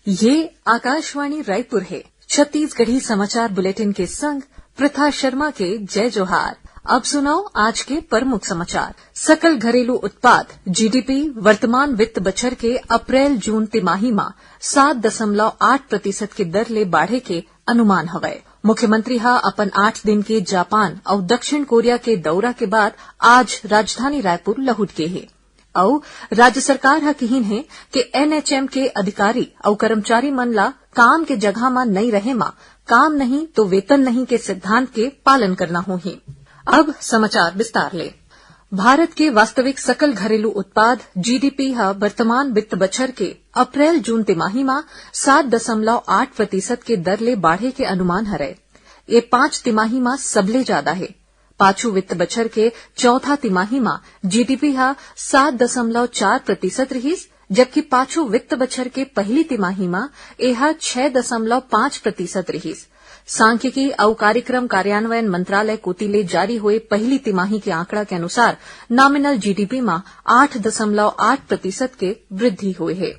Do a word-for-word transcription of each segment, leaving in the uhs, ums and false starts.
ये आकाशवाणी रायपुर है। छत्तीसगढ़ी समाचार बुलेटिन के संग प्रथा शर्मा के जय जोहार। अब सुनव आज के प्रमुख समाचार। सकल घरेलू उत्पाद, जीडीपी, वर्तमान वित्त बछर के अप्रैल जून तिमाही म सात दशमलव आठ प्रतिशत के दर ले बाढ़े के अनुमान हवय। मुख्यमंत्री ह अपन आठ दिन के जापान अउ दक्षिण कोरिया के दौरा के बाद आज राजधानी रायपुर लहुट गे हे। अउ राज्य सरकार ह किहिन हे कि एनएचएम के अधिकारी अउ कर्मचारी मन ला काम के जगह म नइ रहे म काम नहीं तो वेतन नहीं के सिद्धांत के पालन करना होही। अब समाचार विस्तार ले। भारत के वास्तविक सकल घरेलू उत्पाद, जीडीपी ह वर्तमान वित्त बछर के अप्रैल जून तिमाही म सात दशमलव आठ प्रतिशत के दर ले बाढ़े के अनुमान हरय। ये पांच तिमाही म सबले जादा हे। पाछू वित्त बछर के चौथा तिमाही म जीडीपी ह सात दशमलव चार प्रतिशत रिहिस, जबकि पाछू वित्त बछर के पहिली तिमाही म एह छह दशमलव पांच प्रतिशत रिहिस। सांख्यिकी अउ कार्यक्रम कार्यान्वयन मंत्रालय कोति ले जारी होए पहिली तिमाही के आंकड़ा के अनुसार नॉमिनल जीडीपी म आठ दशमलव आठ प्रतिशत के वृद्धि होए हे।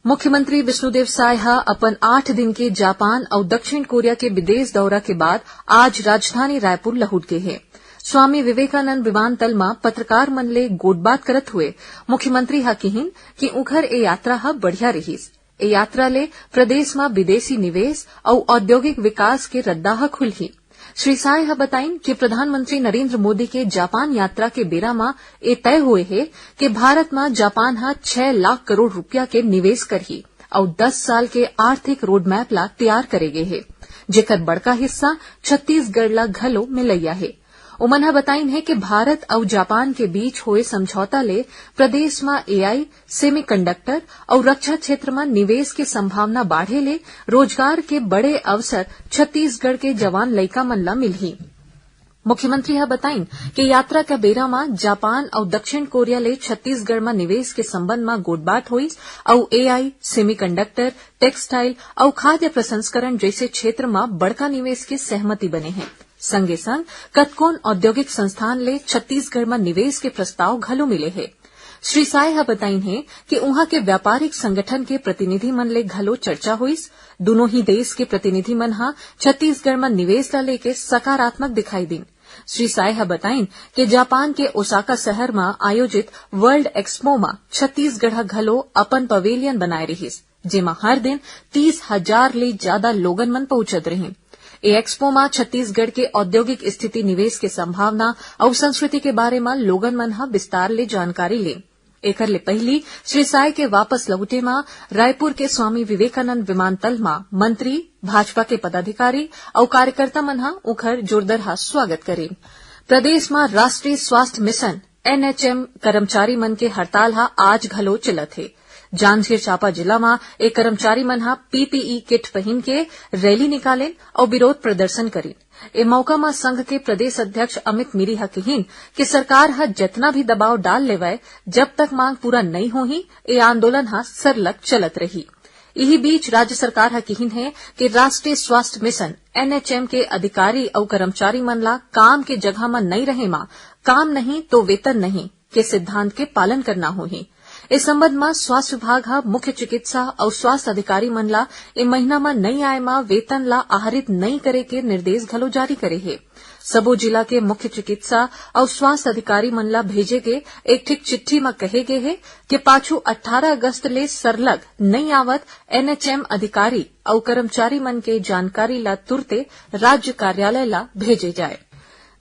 मुख्यमंत्री विष्णुदेव साय ह अपन आठ दिन के जापान अउ दक्षिण कोरिया के विदेश दौरा के बाद आज राजधानी रायपुर लहुट गे हे। स्वामी विवेकानंद विमानतल म पत्रकार मन ले गोठबात करत हुए मुख्यमंत्री ह किहिन कि उंखर ए यात्रा ह बढ़िया रिहिस। ए यात्रा ले प्रदेश म विदेशी निवेश अउ औद्योगिक विकास के रद्दा ह खुलही। श्री साय ह बताइन कि प्रधानमंत्री नरेंद्र मोदी के जापान यात्रा के बेरा म ए तय होए हे कि भारत म जापान ह छह लाख करोड़ रुपया के निवेश करही अउ दस साल के आर्थिक रोडमैप ला तैयार करे गे हे, जेकर बड़का हिस्सा छत्तीसगढ़ ला घलो मिलइया हे। उमन ह बताइन हे कि भारत अउ जापान के बीच होए समझौता ले प्रदेश म एआई, सेमीकंडक्टर अउ रक्षा क्षेत्र म निवेश के संभावना बाढ़े ले रोजगार के बड़े अवसर छत्तीसगढ़ के जवान लइका मन ल मिलही। मुख्यमंत्री ह बताइन कि यात्रा के बेरा म जापान अउ दक्षिण कोरिया ले छत्तीसगढ़ म निवेश के संबंध म गोठबात होइस अउ एआई, सेमीकंडक्टर, टेक्सटाइल अउ खाद्य प्रसंस्करण जइसे क्षेत्र म बड़का निवेश के सहमति बने हे। संगे संग कतकोन औद्योगिक संस्थान ले छत्तीसगढ़ म निवेश के प्रस्ताव घलो मिले हे। श्री साय ह बताइन हे कि उहां के व्यापारिक संगठन के प्रतिनिधि मन ले घलो चर्चा होइस। दूनों ही देश के प्रतिनिधि मन ह छत्तीसगढ़ म निवेश ला लेके सकारात्मक दिखाई दीन। श्री साय ह बताइन कि जापान के ओसाका शहर म आयोजित वर्ल्ड एक्सपो म छत्तीसगढ़ ह घलो अपन पवेलियन बनाए रिहिस, जेमा हर दिन तीस हजार ले जादा लोगन मन पहुंचत रहिन। ए एक्सपो म छत्तीसगढ़ के औद्योगिक स्थिति, निवेश के संभावना अउ संस्कृति के बारे म लोगन मन ह विस्तार ले जानकारी ले। एकर ले पहिली श्री साय के वापस लहुटे म रायपुर के स्वामी विवेकानंद विमानतल म मंत्री, भाजपा के पदाधिकारी अउ कार्यकर्ता मन ह उंखर जोरदरहा स्वागत करिन। प्रदेश म राष्ट्रीय स्वास्थ्य मिशन, एनएचएम, कर्मचारी मन के हड़ताल ह आज घलो चलत हे। जांजगीर चांपा जिला म ए कर्मचारी मन ह पीपीई किट पहिन के रैली निकालिन अउ विरोध प्रदर्शन करिन। ए मौका म संघ के प्रदेश अध्यक्ष अमित मिरी ह किहिन कि सरकार ह जतना भी दबाव डाल लेवय, जब तक मांग पूरा नइ होही, ए आंदोलन ह सरलग चलत रही। इही बीच राज्य सरकार ह किहिन हे कि राष्ट्रीय स्वास्थ्य मिशन, एनएचएम, के अधिकारी अउ कर्मचारी मन ला काम के जगह म नइ रहे म काम नहीं तो वेतन नहीं के सिद्धांत के पालन करना होही। ए संबंध म स्वास्थ्य विभाग ह मुख्य चिकित्सा अउ स्वास्थ्य अधिकारी मन ला ए महीना म नइ आए म वेतन ला आहरित नइ करे के निर्देश घलो जारी करे हे। सबो जिला के मुख्य चिकित्सा अउ स्वास्थ्य अधिकारी मन ला भेजे गे एक ठिक चिट्ठी म कहे गे हे कि पाछू अट्ठारह अगस्त ले सरलग नइ आवत एनएचएम अधिकारी अउ कर्मचारी मन के जानकारी ला तुरते राज्य कार्यालय ला भेजे जाए।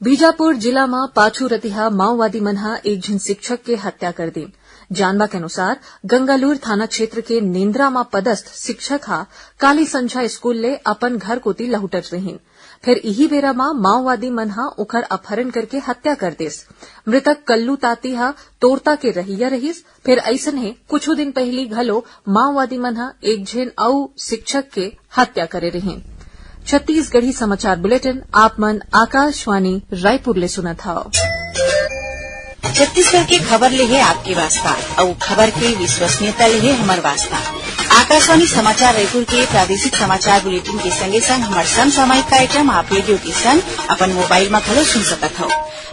बीजापुर जिला म पाछू रतिहा माओवादी मन ह एक झिन शिक्षक के हत्या कर दीन। जानबा के अनुसार, गंगालूर थाना क्षेत्र के नेंद्रा म पदस्थ शिक्षक ह काली संझा स्कूल ले अपन घर कोति लहुटत रहिन। फेर इही बेरा म माओवादी मन ह ओखर अपहरण करके हत्या कर देस। मृतक कल्लू ताती ह तोरता के रहइया रहिस। फेर अइसने कुछु दिन पहिली घलो माओवादी मन ह एक झिन अउ शिक्षक के हत्या करे रिहिन। छत्तीसगढ़ी समाचार बुलेटिन आप मन आकाशवाणी रायपुर ले सुनत हव। छत्तीसगढ़ के खबर ले हे आपके वास्ता, अउ खबर के विश्वसनीयता ले हे हमर वास्ता। आकाशवाणी समाचार रायपुर के प्रादेशिक समाचार बुलेटिन के संगे संग हमर समसामयिक कार्यक्रम आप रेडियो के संग अपन मोबाइल म घलो सुन सकत हव।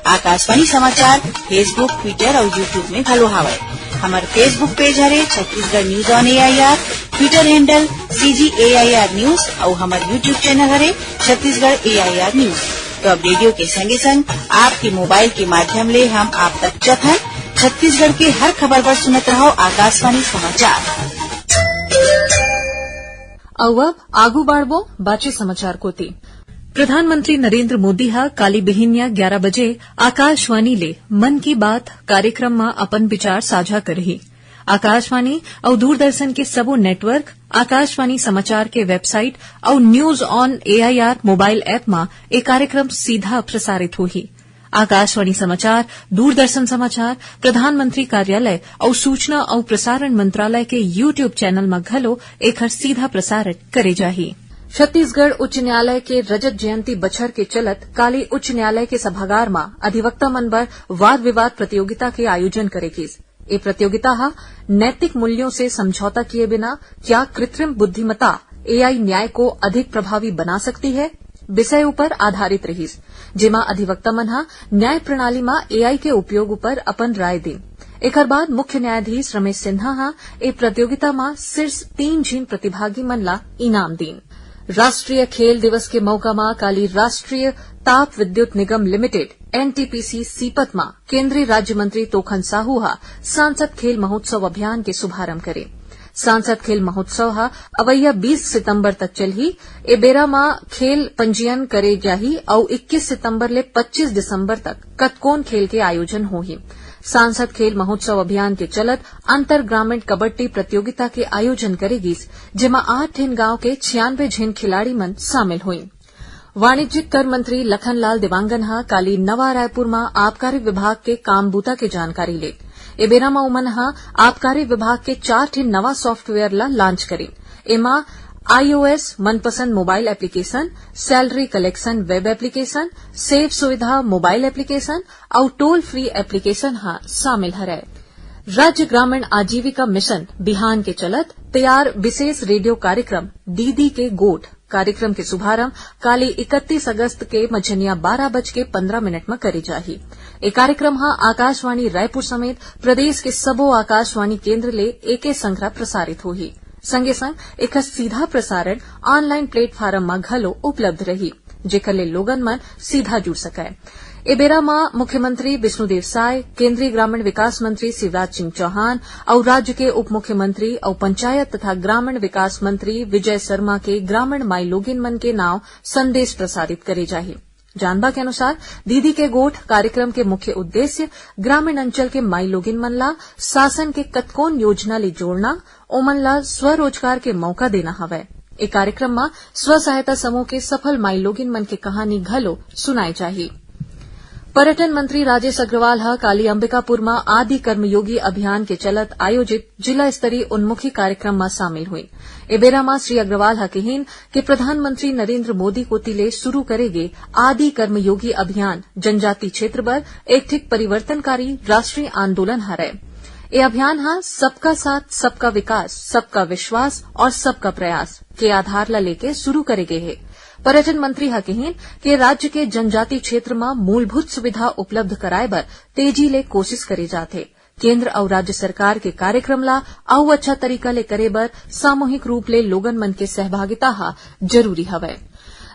आकाशवाणी समाचार Facebook, Twitter अउ YouTube में घलो हावय। हमर Facebook पेज हरे Chhattisgarh news on AIR. Twitter handle C G A I R News अउ हमर YouTube channel हरे Chhattisgarh A I R News। तो अब रेडियो के संगे संग आपके मोबाइल के माध्यम ले हम आप तक जथन। छत्तीसगढ़ के हर खबर बर सुनत रहो आकाशवाणी समाचार। अउ अब आगू बाढ़बो बाचे समाचार कोति। प्रधानमंत्री नरेंद्र मोदी ह काली बिहिनिया ग्यारा बजे आकाशवाणी ले मन की बात कार्यक्रम म अपन विचार साझा करही। आकाशवाणी अउ दूरदर्शन के सबो network, आकाशवाणी समाचार के website अउ News on A I R mobile app म ए कार्यक्रम सीधा प्रसारित होही। आकाशवाणी समाचार, दूरदर्शन समाचार, प्रधानमंत्री कार्यालय अउ सूचना अउ प्रसारण मंत्रालय के YouTube channel म घलो एखर सीधा प्रसारण करे जाही। छत्तीसगढ़ उच्च न्यायालय के रजत जयंती बछर के चलत काली उच्च न्यायालय के सभागार म अधिवक्ता मन बर वाद विवाद प्रतियोगिता के आयोजन करे गिस। ए प्रतियोगिता ह नैतिक मूल्यों से समझौता किए बिना क्या कृत्रिम बुद्धिमत्ता A I न्याय को अधिक प्रभावी बना सकती है विषय ऊपर आधारित रहिस, जेमा अधिवक्ता मन ह न्याय प्रणाली म A I के उपयोग ऊपर अपन राय दीन। एकर बाद मुख्य न्यायाधीश रमेश सिन्हा ह ए प्रतियोगिता म शीर्ष तीन झिन प्रतिभागी मन ला इनाम दीन। राष्ट्रीय खेल दिवस के मौका म काली राष्ट्रीय ताप विद्युत निगम limited, N T P C, Sipat म केंद्रीय राज्य मंत्री तोखन साहू ह सांसद खेल महोत्सव अभियान के शुभारंभ करे। सांसद खेल महोत्सव ह अवइया बीस सितंबर तक चलही। ए बेरा म खेल पंजीयन करे जाही अउ इक्कीस सितंबर ले पच्चीस दिसंबर तक कतकोन खेल के आयोजन होही। सांसद खेल महोत्सव अभियान के चलत अंतर ग्रामीण कबड्डी प्रतियोगिता के आयोजन करे गिस, जेमा आठ ठिन गांव के छियानवे झिन खिलाड़ी मन शामिल होइँ। वाणिज्यिक कर मंत्री लखनलाल देवांगन ह काली नवा रायपुर म आबकारी विभाग के काम बूता के जानकारी ले। ए बेरा म उमन ह आबकारी विभाग के चार ठिन नवा software ल launch करिन। एमा iOS मनपसंद mobile application, salary collection web application, सेव सुविधा mobile application अउ toll free application ह शामिल हरय। राज्य ग्रामीण आजीविका मिशन बिहान के चलत तैयार विशेष रेडियो कार्यक्रम दीदी के गोठ कार्यक्रम के शुभारंभ काली इकतीस अगस्त के मझनिया बारह बज के पन्द्रह मिनट म करे जाही। ए कार्यक्रम ह आकाशवाणी रायपुर समेत प्रदेश के सबो आकाशवाणी केंद्र ले एके संघरा प्रसारित होही। संगे संग एखर सीधा प्रसारण online platform म घलो उपलब्ध रही, जेकर ले लोगन मन सीधा जुड़ सकय। ए बेरा म मुख्यमंत्री विष्णुदेव साय, केंद्रीय ग्रामीण विकास मंत्री शिवराज सिंह चौहान अउ राज्य के उप मुख्यमंत्री अउ पंचायत तथा ग्रामीण विकास मंत्री विजय शर्मा के ग्रामीण माईलोगिन मन के नांव संदेश प्रसारित करे जाही। जानबा के अनुसार, दीदी के गोठ कार्यक्रम के मुख्य उद्देश्य ग्रामीण अंचल के माईलोगिन मन ला शासन के कतकोन योजना ले जोड़ना, ओमन ला स्वरोजगार के मौका देना हवय। ए कार्यक्रम म स्व सहायता समूह के सफल माईलोगिन मन के कहानी घलो सुनाए जाही। पर्यटन मंत्री राजेश अग्रवाल ह काली अंबिकापुर म आदि कर्मयोगी अभियान के चलत आयोजित जिला स्तरीय उन्मुखी कार्यक्रम म शामिल हुई। ए बेरा म श्री अग्रवाल ह किहिन कि प्रधानमंत्री नरेंद्र मोदी कोति ले शुरू करे गे आदि कर्मयोगी अभियान जनजाति क्षेत्र बर एक ठिक परिवर्तनकारी राष्ट्रीय आंदोलन हरय। ए अभियान ह सबका साथ, सबका विकास, सबका विश्वास और सबका प्रयास के आधार ल लेके शुरू करे गे हे। पर्यटन मंत्री ह किहिन कि राज्य के जनजाति क्षेत्र म मूलभूत सुविधा उपलब्ध कराए बर तेजी ले कोशिश करे जाथे। केंद्र अउ राज्य सरकार के कार्यक्रम ला अउ अच्छा तरीका ले करे बर सामूहिक रूप ले लोगन मन के सहभागिता ह जरूरी हवय।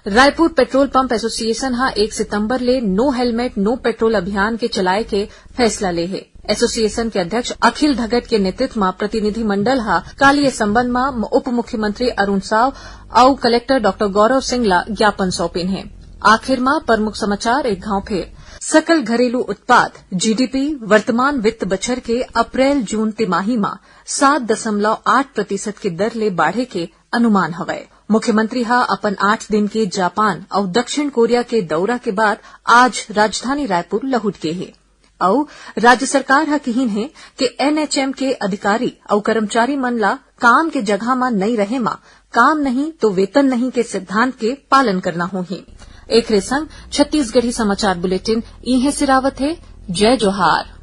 रायपुर पेट्रोल पंप एसोसिएशन ह एक सितंबर ले No Helmet No Petrol अभियान के चलाए के फैसला ले हे। एसोसिएशन के अध्यक्ष अखिल धगट के नेतृत्व म प्रतिनिधि मंडल ह काली ए संबंध म उप मुख्यमंत्री अरुण साव अउ कलेक्टर डॉक्टर गौरव सिंह ला ज्ञापन सौंपिन हे। आखिर म प्रमुख समाचार एक घांव फेर। सकल घरेलू उत्पाद, जीडीपी, वर्तमान वित्त बछर के अप्रैल जून तिमाही म सात दशमलव आठ प्रतिशत के दर ले बाढ़े के अनुमान हवय। मुख्यमंत्री ह अपन आठ दिन के जापान अउ दक्षिण कोरिया के दौरा के बाद आज राजधानी रायपुर लहुट गे हे। अउ राज्य सरकार ह किहिन हे कि एनएचएम के अधिकारी अउ कर्मचारी मन ला काम के जगह म नइ रहे म काम नहीं तो वेतन नहीं के सिद्धांत के पालन करना होही। एकरे संग छत्तीसगढ़ी समाचार बुलेटिन इहें सिरावत हे। जय जोहार।